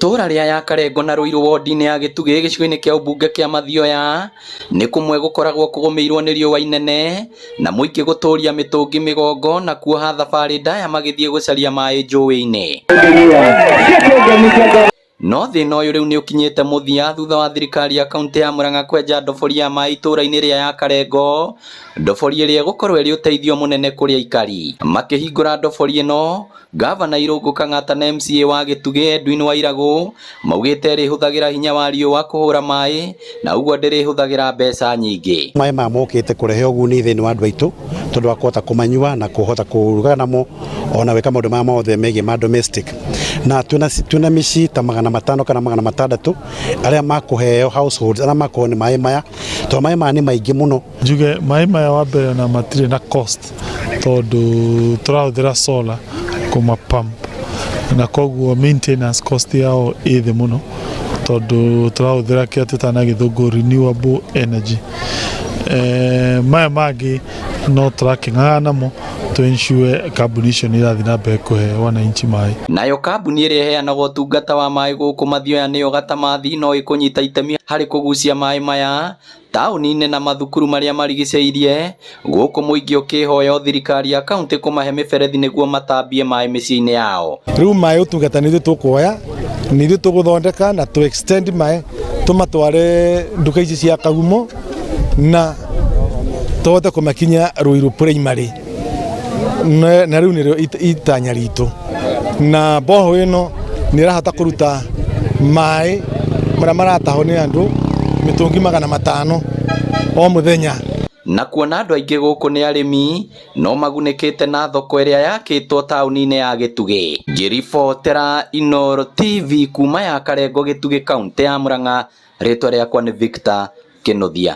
Itũũra rĩa Yakarengo na Ruiru wodi-inĩ ya Gĩtugĩ gĩcigo-inĩ kĩa ũmbunge kĩa Mathioya nĩ kũmwe gũkoragwo kũgũmĩirwo nĩ riũa inene na mũingĩ gũtũria mĩtũngi mĩgongo na kuoha thabarĩ ndaya magĩthiĩ gũcaria maĩ njũĩ-inĩ. No thĩna ũyũ rĩu nĩ ũkinyĩte mũthia thutha wa thirikari ya kaunti ya Murang'a kwenja ndobori ya maĩ itũũra-inĩ rĩa Yakarengo, ndobori ĩrĩa ĩgũkorwo ĩrĩ ũteithio mũnene kũrĩ aikari. Makĩhingũra ndobori ĩno, Gavana Irũngũ Kang'ata na MCA wa Gĩtugĩ Edwin Wairagũ maugĩte ĩrĩhũthagĩra hinya wa riũa kũhũra maĩ na ũguo ndĩrĩhũthagĩra mbeca nyingĩ. Maĩ maya mokĩte kũrehe ũguni thĩinĩ wa andũ aitũ tondũ wa kũhota kũmanyua na kũhota kũruga namo ona gwĩka maũndũ maya mothe megiĩ ma domestic. Na twĩna mĩciĩ ta 500 kana 600 arĩa makũheo households arĩa makũheo nĩ maĩ maya tondũ maĩ maya nĩ maingĩ mũno. Njuge maĩ maya wa mbere ona matirĩ na cost tondũ tũrahũthĩra solar kũma pump na koguo maintenance cost yao ĩ thĩ mũno tondũ tũrahũthĩra kĩrĩa twĩtaga na gĩthũngũ renewable energy. Maya mangĩ no tũrakĩng'ang'ana namo tũ ensure kambuni icio nĩ irathiĩ na mbere kũhe wananchi maĩ. Nayo kambuni ĩrĩa ĩheanaga ũtungata wa maĩ gũkũ Mathioya nĩyo Gatamathi no ĩkũnyita itemi harĩ kũgucia maĩ maya taũni-inĩ na mathukuru marĩa marigicĩirie gũkũ mũingĩ ũkĩhoya thirikari ya kaunti kũmahe mĩberethi nĩguo matambie maĩ mĩciĩ-inĩ yao. Rĩu maĩ ũtungata nĩ ithuĩ tũkuoya, nĩ ithuĩ tũgũthondeka na tũ extend maĩ tũmatware nduka ici cia Kagumo na tũhote kũmakinyia Ruiru Primary na rĩu nĩrĩo itanya ritũ, na boho ĩno nĩ ĩrahota kũruta maĩ marĩa maratahwo nĩ andũ mĩtũngi 500 o mũthenya. Na kuona andũ aingĩ gũkũ nĩ arĩmi no magunĩkĩte na thoko ĩrĩa yakĩtwo taũni-inĩ ya Gĩtugĩ. Ngĩribotera Inooro TV kuma ya Karengo Gĩtugĩ kaunti ya Murang'a, rĩtwa rĩakwa nĩ Victor Kĩnuthia.